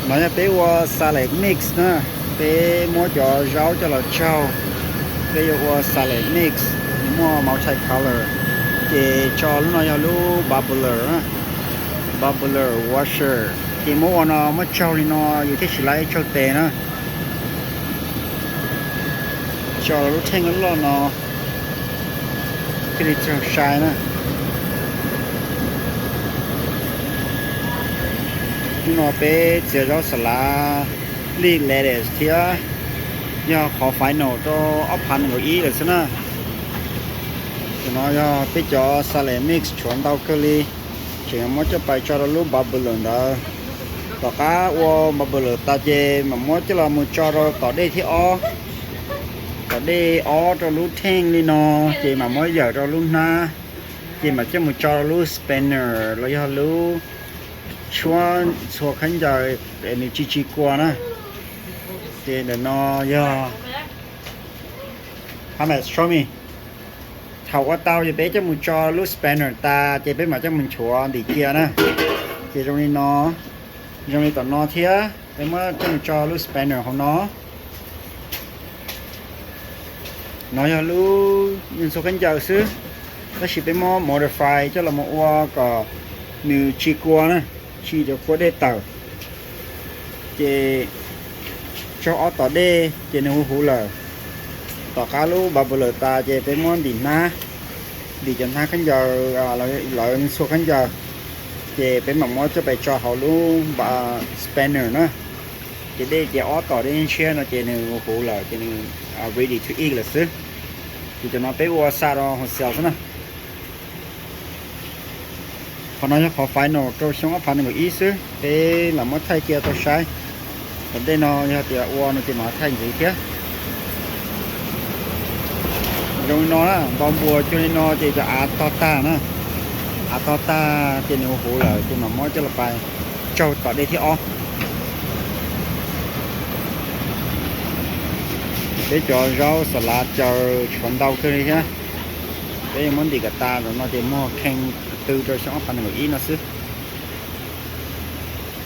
No yog peb ua salad mix na, peb muab cov zaub coj los tsaug, peb yuav ua salad mix, nws muaj multicolor. Ces tso lub no yog lub bubbler, bubbler washer. Ces muab ua no muab tsaug li no yus thiaj tsis laib tsaug tes na. Tso lub theej loj loj no thiaj li tsaug sai na. Hnub no peb txiav zaub xas lav, leek lettuce thiab, yog qhov final rau ob phav nees nkaum ib lawm xwb na. Ces no yog peb cov salad mix tshuav ntau kawg li, tseem muab coj pais tso rau lub bubbler ntawd. Tom qab ua bubbler tas ces mam muab coj los mus tso rau tom dej thib ob. Tom dej ob rau lub theej li no, ces mam muab yawm rau lub hnab, ces mam coj mus tso rau lub spinner los yog lub tshuab ntxhua khaub ncaws nws tsis tsis kua na. Ces ntawm no yog, show me. Thaum ua tau ces peb coj mus tso lub spinner tas ces peb mam coj mus nchuav ntim cia na. Ces zoo li no, zoo li tom no thiab, peb muab coj mus tso lub spinner hauv no. No yog lub ntxhua khaub ncaws xwb, tab sis peb muab modify coj los mus ua kom nws tsis kua na, tsis cov kua dej tawm. Ces tsaug ob tom dej ces nws huv huv lawm. Tom qab lub bubbler tas ces peb muab ntim hnab, ntim cov hnab khaub ncaws, lawv ntxhua khaub ncaws, ces peb mam muab coj pais tso hauv lub spinner na. Ces dej ces ob tom dej ntshiab no ces nws huv huv lawm ces nws ready to eat lawm xwb. Ces cov no peb ua xa rau hauv xyoo xwb na. Qhov no yog qhov final rau xyoo ob phav nees nkaum ib xwb, peb lam muab thaij cia tau saib. Tom ntej no yog tias ua no ces mam thaij ntxiv thiab. Zoo li no na, npau npuas cuag li no ces cov av tog tag na. Av tog tag ces nws huv huv lawm ces mam muab coj los pais tsaug tom dej thib ob. Peb cov zaub xas lav caws tshuav ntau kawg li thiab. Peb yuav muab ntim kom tas, zaum no ces muag khee tw rau xyoo ob phav nees nkaum ib no xwb.